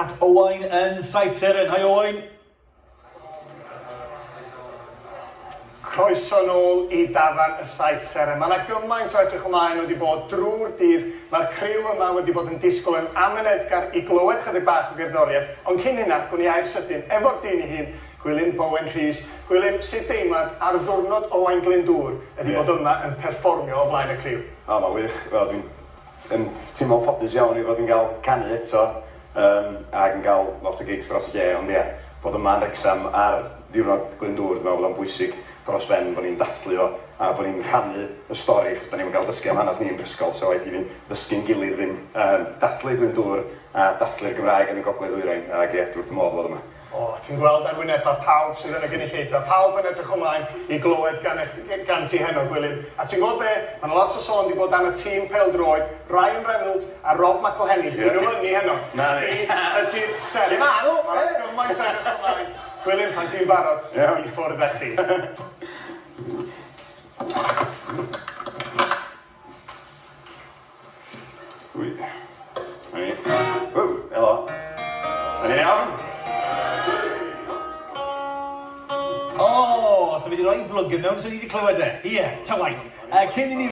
at Owain yn Saith Seren. Hi Owain. Croeso nôl i Dafarn y Saith Seren. Mae 'na gymaint o edrych ymlaen wedi bod drwy'r dydd. Mae'r criw yma wedi bod yn disgwyl yn amyneddgar i glywed chydig bach o gerddoriaeth, ond cyn hynna, gwn i air sydyn efo'r dyn ei hun, Gwilym Bowen Rhys. Gwilym, sut deimlad ar ddiwrnod Owain Glyndŵr ydi bod yma yn perfformio o flaen y criw? O, mae'n wych. Wel, dwi'n yn teimlo'n ffodus iawn i fod yn cael canu eto yym ac yn cael lot o gigs dros y lle, ond ie, bod yma yn Wrecsam ar ddiwrnod Glyndŵr, dwi'n meddwl bod o'n bwysig dros ben bod ni'n dathlu fo a bod ni'n rhannu y stori, achos 'dan ni'm yn cael dysgu am hanes ni yn yr ysgol, so waeth i ni ddysgu'n gilydd ddim yym dathlu Glyndŵr a dathlu'r Gymraeg yn y Gogledd Ddwyrain, ac ie, dwi wrth fy modd fod yma. O, ti'n gweld arwynebau pawb sydd yn y gynulleidfa, pawb yn edrych ymlaen i glywed gan eich, gan ti heno, Gwilym. A ti'n gwybod be? Mae 'na lot o sôn 'di bod am y tîm pêl-droed, Ryan Reynolds a Rob McElhenney, yeah. Dyn nhw'm yni heno. Na ni. Chdi ydi'r seren. Lle ma' nhw? Mae 'na gymaint o edrych ymlaen. Gwilym, pan ti'n barod, Iawn. i ffwrdd â chdi. Wy. Na ni. Ww, helo. Na ni'n iawn? O, so fi wedi rhoi blwg yn mewn, so ni wedi clywed e. Ie, ta waeth. Uh, cyn i ni...